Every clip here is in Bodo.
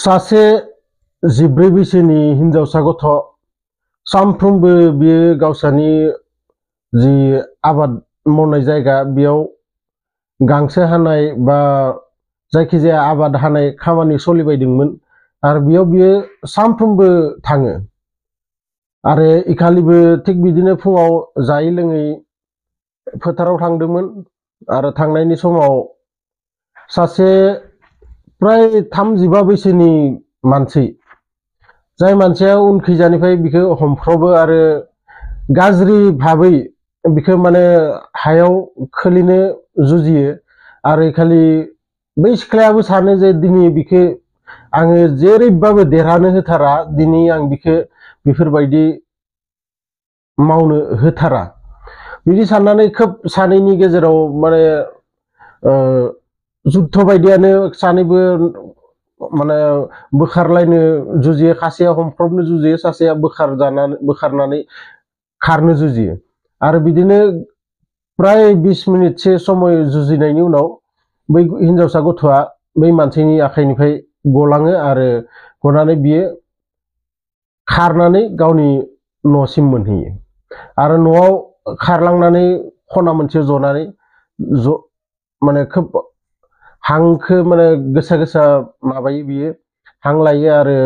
सासे 14 बैसोनि हिनजावसा गथ' सानफ्रोमबो बियो गावसानि जि आबाद मावनाय जायगा बेयाव गांसो हानाय बा जायखिजाया आबाद हानाय खामानि सोलिबायदोंमोन आरो बेयाव बियो सानफ्रोमबो थाङो आरो इखालिबो थिग बिदिनो फुङाव जायै लोङै फोथाराव थांदोंमोन आरो थांनायनि समाव सासे प्राय 35 बैसोनि मानसि जाय मानसिया उनखैजानिफ्राय बिखौ हमख्रबो आरो गाज्रि भाबै बिखौ माने हायाव खोलैनो जुजियो आरो खालि बै सिख्लायाबो सानो जे दिनै बिखौ आङो जेरैबाबो देरहानो होथारा दिनै आं बिखौ बेफोरबायदि मावनो होथारा बिदि साननानै खोब सानैनि गेजेराव माने जुद्ध बायदियानो सानैबो माने बोखारलायनो जुजियो सासेया हमख्रबनो जुजियो सासेया बोखारनानै खारनो जुजियो आरो बिदिनो प्राय 20 मिनिटसो समय जुजिनायनि उनाव बै हिनजावसा गथ'आ बै मानसिनि आखाइनिफ्राय गलाङो आरो गनानै बियो खारनानै गावनि न'सिम मोनहैयो आरो न'आव खारलांनानै खना मोनसे जनानै माने खोब हांखो माने गोसा गोसा माबायो बियो हां लायो आरो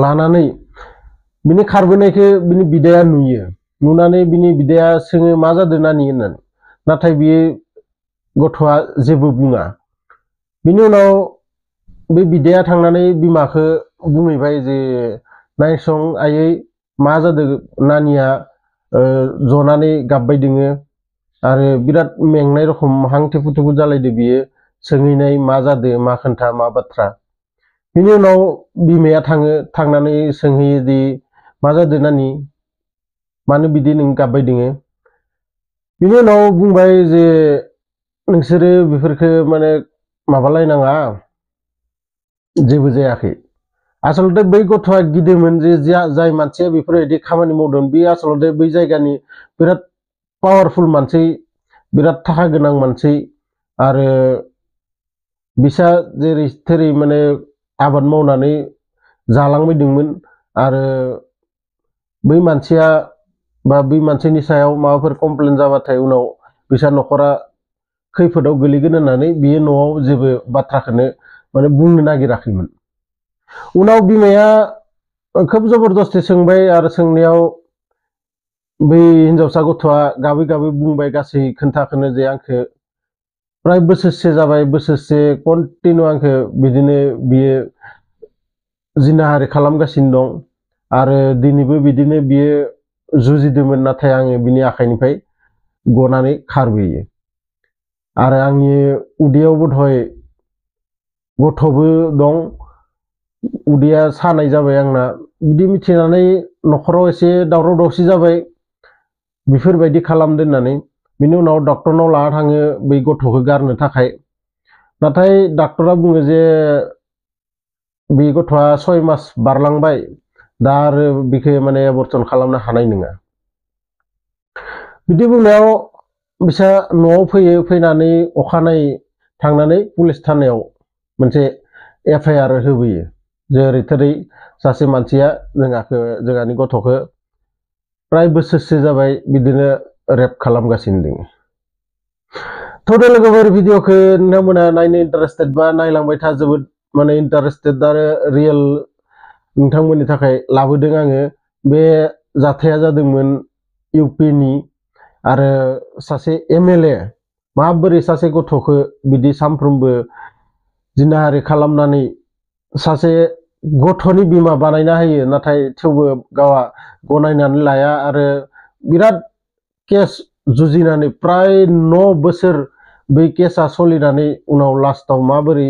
लानानै बिनि खारबोनायखौ बिनि बिदाया नुयो नुनानै बिनि बिदाया सोङो मा जादों नानि होननानै नाथाय बियो गथ'आ जेबो बुङा बिनि उनाव बे बिदाया थांनानै बिमाखौ बुंहैबाय जे नायसं आयै मा जादों नानिया जनानै गाबबाय दोङो आरो बिराद मेंनाय रखम हां थेफु थेफु जालायदो बियो सोंहैनाय मा जादों मा खोन्था मा बाथ्रा बिनि उनाव बिमाया थांनानै सोंहैयो दि मा जादों नानि मानो बिदि नों गाबबाय दोङो बिनि उनाव बुंबाय जे नोंसोरो बेफोरखौ माने माबालायनाङा जेबो जायाखै आसलते बै गथ'आ गिदोंमोन जे जाय मानसिया बेफोरबायदि खामानि मावदों बे आसलते बै जायगानि बिराद पावारफुल मानसि बिराद थाखा गोनां मानसि आरो बिसा जेरै थेरै माने आबाद मावनानै जालांबायदोंमोन आरो बै मानसिया बा बै मानसिनि सायाव माबाफोर कमप्लेन जाबाथाय उनाव बिसा न'खरा खैफोदाव गोलैगोन होननानै बियो न'आव जेबो बाथ्राखौनो माने बुंनो नागिराखैमोन उनाव बिमाया खोब जबरदस्ती सोंबाय आरो सोंनायाव बै हिनजावसा गथ'आ गाबै गाबै बुंबाय गासै खोन्थाखौनो जे आंखौ प्राय बोसोरसे जाबाय बोसोरसे कन्टिनिउ आंखौ बिदिनो बियो जिनाहारि खालामगासिनो दं आरो दिनैबो बिदिनो बियो जुजिदोंमोन नाथाय आङो बिनि आखाइनिफ्राय गनानै खारबोयो आरो आंनि उदैयावबो धय गथ'बो दं उदैया सानाय जाबाय आंना बिदि मिथिनानै न'खराव एसे दावराव दावसि जाबाय बेफोरबायदि खालामदों होननानै बिनि उनाव डक्टरनाव लाना थाङो बै गथ'खौ गारनो थाखाय नाथाय डक्टरा बुङो जे बे गथ'आ 6 मास बारलांबाय दा आरो बेखौ माने एबर्सन खालामनो हानाय नङा बिदि बुंनायाव बिसा न'आव फैयो फैनानै अखानायै थांनानै पुलिस थानायाव मोनसे FIR होबोयो जेरै थेरै सासे मानसिया जोंहानि गथ'खौ प्राय बोसोरसे जाबाय बिदिनो रेप खालामगासिनो दङ थोदो लोगोफोर भिडिअखौ नोंथांमोना नायनो इन्टारेस्टेड बा नायलांबाय था जोबोद माने इन्टारेस्टेड आरो रियेल नोंथांमोननि थाखाय लाबोदों आङो बे जाथाया जादोंमोन इउपिनि आरो सासे MLA माबोरै सासे गथ'खौ बिदि सानफ्रोमबो जिनाहारि खालामनानै सासे गथ'नि बिमा बानायना होयो नाथाय थेवबो गावा गनायनानै लाया आरो बिराद केस जुजिनानै प्राय 9 बोसोर बै केसा सोलिनानै उनाव लास्टाव माबोरै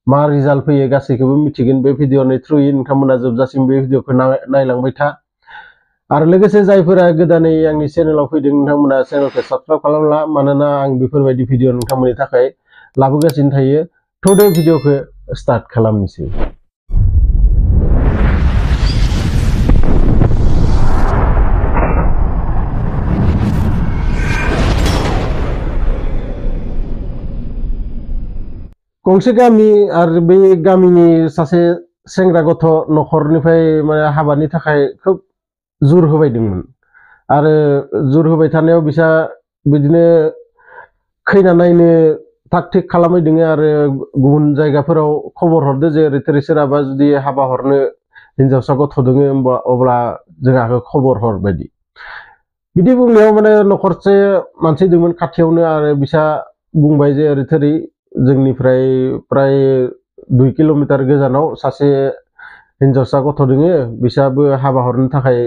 मा रिजाल्ट फैयो गासैखौबो मिथिगोन बे भिडिअनि थ्रुयै नोंथांमोना जोबजासिम बे भिडिअखौ नायलांबाय था आरो लोगोसे जायफोरा गोदानै आंनि चेनेलाव फैदों नोंथांमोना चेनेलखौ साबस्क्राइब खालामला मानोना आं बेफोरबायदि भिडिअ नोंथांमोननि थाखाय लाबोगासिनो थायो थोदो भिडिअखौ स्टार्ट खालामनोसै गंसे गामि आरो बे गामिनि सासे सेंग्रा गथ' न'खरनिफ्राय माने हाबानि थाखाय खोब जुर होबायदोंमोन आरो जुर होबाय थानायाव बिसा बिदिनो खैना नायनो थाग थिग खालामबाय दोङो आरो गुबुन जायगाफोराव खबर हरदो जे ओरै सोरहाबा जुदि हाबा हरनो हिनजावसा गथ' दोङो होमबा अब्ला जोंहाखौ खबर हर बायदि बिदि बुंनायाव माने न'खरसे मानसि दंमोन खाथियावनो आरो बिसा बुंबाय जे ओरै जोंनिफ्राय प्राय 2 किल'मिटार गोजानाव सासे हिनजावसा गथ' दोङो बिसाबो हाबा हरनो थाखाय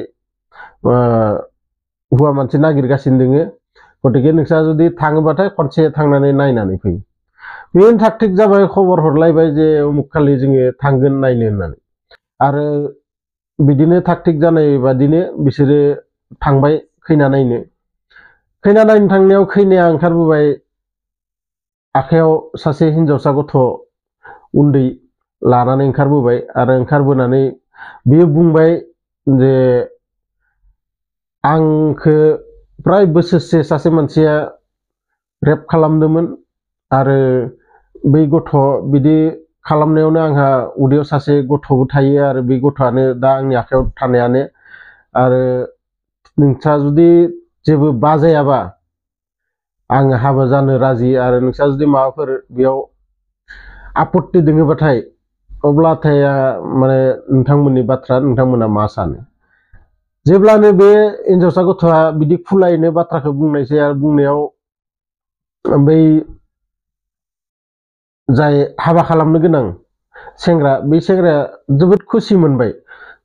हौवा मानसि नागिरगासिनो दोङो गतिके नोंसा जुदि थाङोबाथाय खनसे थांनानै नायनानै फै बेनि थाग थिग जाबाय खबर हरलायबाय जे उमुख खालि जोङो थांगोन नायनो होननानै आरो बिदिनो थाग थिग जानाय बादिनो बिसोरो थांबाय खैना नायनो थांनायाव खैनाया ओंखारबोबाय आखायाव सासे हिनजावसा गथ' उन्दै लानानै ओंखारबोबाय आरो ओंखारबोनानै बियो बुंबाय जे आंखो प्राय बोसोरसे सासे मानसिया रेप खालामदोंमोन आरो बै गथ' बिदि खालामनायावनो आंहा उदैयाव सासे गथ'बो थायो आरो बे गथ'आनो दा आंनि आखायाव थानायानो आरो नोंसा जुदि जेबो बाजायाबा आं हाबा जानो राजि आरो नोंसा जुदि माबाफोर बेयाव आपत्ति दोङोबाथाय अब्लाथाय माने नोंथांमोननि बाथ्रा नोंथांमोना मा सानो जेब्लानो बे हिनजावसा गथ'आ बिदि खुलायनो बाथ्राखौ बुंनायसै आरो बुंनायाव बै जाय हाबा खालामनो गोनां सेंग्रा बे सेंग्राया जोबोद खुसि मोनबाय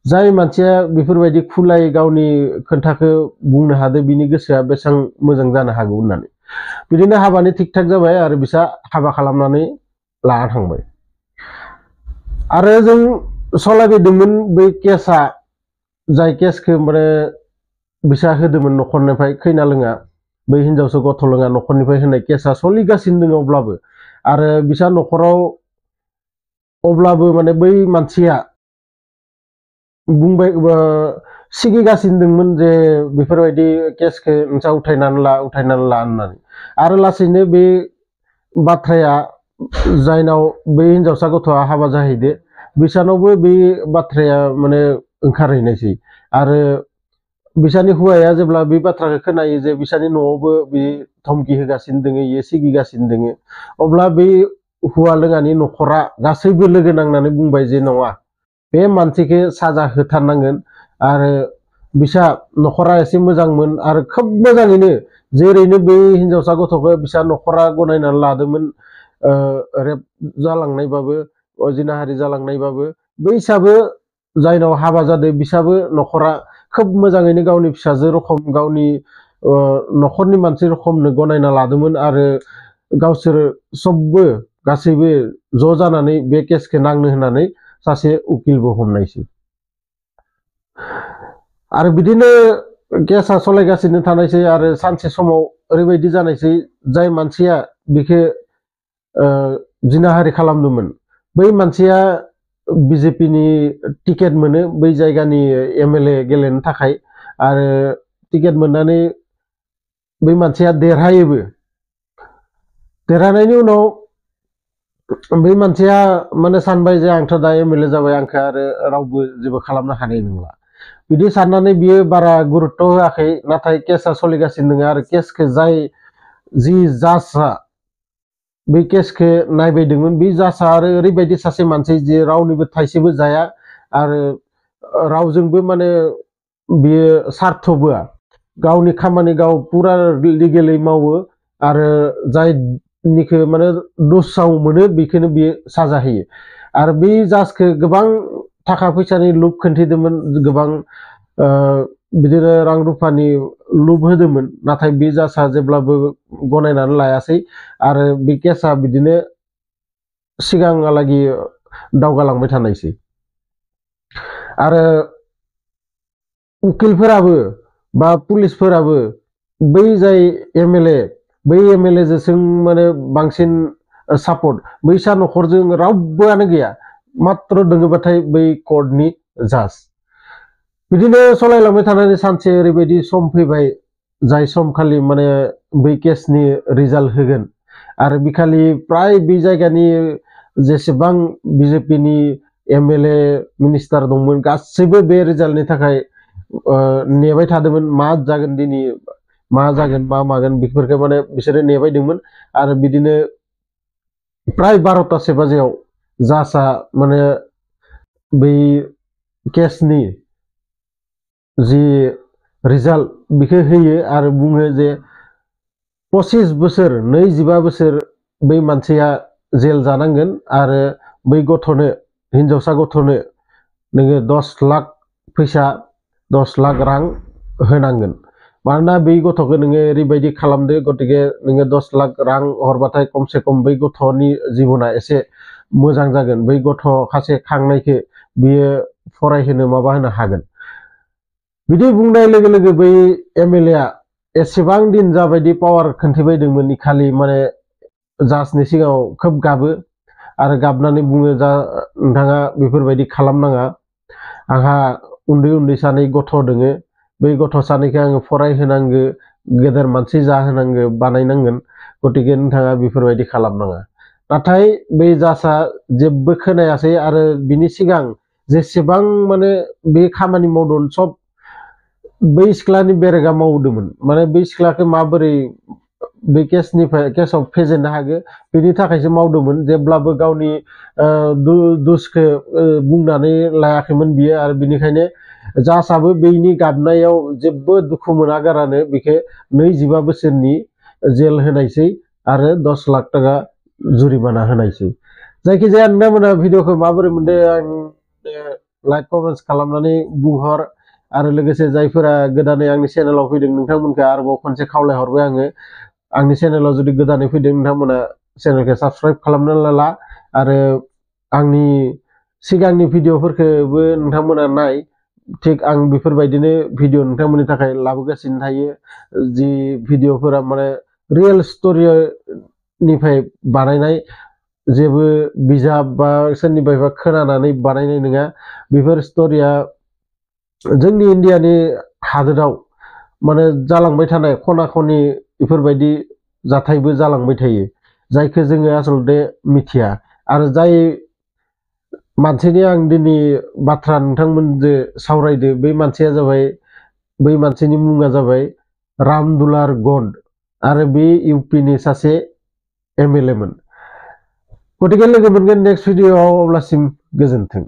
जाय मानसिया बेफोरबायदि खुलाय गावनि खोन्थाखौ बुंनो हादो बिनि गोसोआ बेसेबां मोजां जानो हागौ होननानै बिदिनो हाबानि थिग थाक जाबाय आरो बिसा हाबा खालामनानै लाना थांबाय आरो जों सलायबायदोंमोन बै केसा जाय केसखौ माने बिसा होदोंमोन न'खरनिफ्राय खैना लोङा बै हिनजावसा गथ' लोङा न'खरनिफ्राय होनाय केसा सोलिगासिनो दङ अब्लाबो आरो बिसा न'खराव अब्लाबो माने बै मानसिया बुंबाय सिगिगासिनो दंमोन जे बेफोरबायदि केसखौ नोंसा उथायनानै ला होननानै आरो लासैनो बे बाथ्राया जायनाव बे हिनजावसा गथ'आ हाबा जाहैदो बिसानावबो बे बाथ्राया माने ओंखारहैनायसै आरो बिसानि हौवाया जेब्ला बे बाथ्राखौ खोनायो जे बिसानि न'आवबो बे धमकी होगासिनो दोङो इयो सिगिगासिनो दोङो अब्ला बे हौवा लोङानि न'खरा गासैबो लोगो नांनानै बुंबाय जे नङा बे मानसिखौ साजा होथारनांगोन आरो बिसा न'खरा एसे मोजांमोन आरो खोब मोजाङैनो जेरैनो बे हिनजावसा गथ'खौ बिसा न'खरा गनायनानै लादोंमोन रेप जालांनायबाबो अजिनाहारि जालांनायबाबो बैसाबो जायनाव हाबा जादों बिसाबो न'खरा खोब मोजाङैनो गावनि फिसाजो रखम गावनि न'खरनि मानसि रखमनो गनायना लादोंमोन आरो गावसोर सबबो गासैबो ज' जानानै बे केसखौ नांनो होननानै सासे उकिलबो हमनायसै आरो बिदिनो केसा सलायगासिनो थानायसै आरो सानसे समाव ओरैबायदि जानायसै जाय मानसिया बेखौ जिनाहारि खालामदोंमोन बै मानसिया बिजेपिनि टिकेट मोनो बै जायगानि एमएलए गेलेनो थाखाय आरो टिकेट मोननानै बै मानसिया देरहायोबो देरहानायनि उनाव बै मानसिया माने सानबाय जे आंथ' दा एमएलए जाबाय आंखौ आरो रावबो जेबो खालामनो हानाय नंला बिदि साननानै बियो बारा गुरुत्त होआखै नाथाय केसा सोलिगासिनो दङ आरो केसखौ जि जाजआ बै केसखौ नायबायदोंमोन बे जाजआ आरो ओरैबायदि सासे मानसि जे रावनिबो थाइसेबो जाया आरो रावजोंबो माने बियो सार्थ बोआ गावनि खामानि गाव पुरा लिगेलै मावो आरो जायनिखौ माने दसाव मोनो बेखौनो बियो साजा होयो आरो बे जाजखौ गोबां थाखा फैसानि लुब खोन्थिदोंमोन गोबां बिदिनो रां रुफानि लुब होदोंमोन नाथाय बे जाजआ जेब्लाबो गनायनानै लायासै आरो बे केसा बिदिनो सिगांहालागै दावगालांबाय थानायसै आरो उकिलफोराबो बा पुलिसफोराबो बै जाय एमएलए जों माने बांसिन सापर्ट बैसा न'खरजों रावबोआनो गैया मात्र दोङोबाथाय बै कर्टनि जाज बिदिनो सलायलांबाय थानानै सानसे ओरैबायदि सम फैबाय जाय समखालि माने बै केसनि रिजाल्ट होगोन आरो बिखालि प्राय बे जायगानि जेसेबां बिजेपिनि एमएलए मिनिस्टार दंमोन गासैबो बे रिजाल्टनि थाखाय नेबाय थादोंमोन मा जागोन दिनै मा जागोन मा मागोन बेफोरखौ माने बिसोरो नेबाय दंमोन आरो बिदिनो प्राय 12टासे बाजियाव जासा माने बै केसनि जि रिजाल्ट बेखौ होयो आरो बुङो जे 25 बोसोर 25 बोसोर बै मानसिया जेल जानांगोन आरो बै गथ'नो हिनजावसा गथ'नो नोङो 10 लाख फैसा 10 लाख रां होनांगोन मानोना बै गथ'खौ नोङो ओरैबायदि खालामदो गतिके नोङो 10 लाख रां हरबाथाय खमसे खम बै गथ'नि जिबना एसे मोजां जागोन बै गथ' सासे खांनायखौ बियो फरायहोनो माबा होनो हागोन बिदि बुंनाय लोगो लोगो बै एमएलएआ एसेबां दिन जाबायदि पावार खोन्थिबायदोंमोन खालि माने जाजनि सिगाङाव खोब गाबो आरो गाबनानै बुङो जा नोंथाङा बेफोरबायदि खालामनाङा आंहा उन्दै उन्दै सानै गथ' दोङो बै गथ' सानैखौ आङो फरायहोनांगो गेदेर मानसि जाहोनांगो बानायनांगोन गतिके नोंथाङा बेफोरबायदि खालामनाङा नाथाय बै जाजआ जेबो खोनायासै आरो बिनि सिगां जेसेबां माने बे खामानि मावदों सब बै सिख्लानि बेरेगा मावदोंमोन माने बै सिख्लाखौ माबोरै बै केसाव फेजेननो हागो बेनि थाखायसो मावदोंमोन जेब्लाबो गावनि दुसखौ बुंनानै लायाखैमोन बियो आरो बिनिखायनो जासाबो बेनि गाबनायाव जेबो दुखु मोनागारानो बेखौ 25 बोसोरनि जेल होनायसै आरो 10 लाख टाका जुरिमाना होनायसै जायखिजाया नोंथांमोना भिडिअखौ माबोरै मोनदों आं लाइक कमेन्ट्स खालामनानै बुंहर आरो लोगोसे जायफोरा गोदानै आंनि चेनेलाव फैदों नोंथांमोनखौ आरोबाव खनसे खावलायहरबाय आङो आंनि चेनेलाव जुदि गोदानै फैदों नोंथांमोना चेनेलखौ साबस्क्राइब खालामनानै ला आरो आंनि सिगांनि भिडिअफोरखौबो नोंथांमोना नाय थिग आं बेफोरबायदिनो भिडिअ नोंथांमोननि थाखाय लाबोगासिनो थायो जि भिडिअफोरा माने रियेल स्ट'रिनिफ्राय बानायनाय जेबो बिजाब बा सोरनिफ्रायबा खोनानानै बानायनाय नङा बेफोर स्ट'रिया जोंनि इन्डियानि हादोराव माने जालांबाय थानाय खना खनि बेफोरबायदि जाथायबो जालांबाय थायो जायखौ जोङो आसलते मिथिया आरो जाय मानसिनि आं दिनै बाथ्रा नोंथांमोनजों सावरायदो बै मानसिया जाबाय बै मानसिनि मुङा जाबाय रामदुलार गन्ड आरो बे इउपिनि सासे एमएलए मोन गतिके लोगो मोनगोन नेक्स्ट भिडिअआव अब्लासिम गोजोन्थों।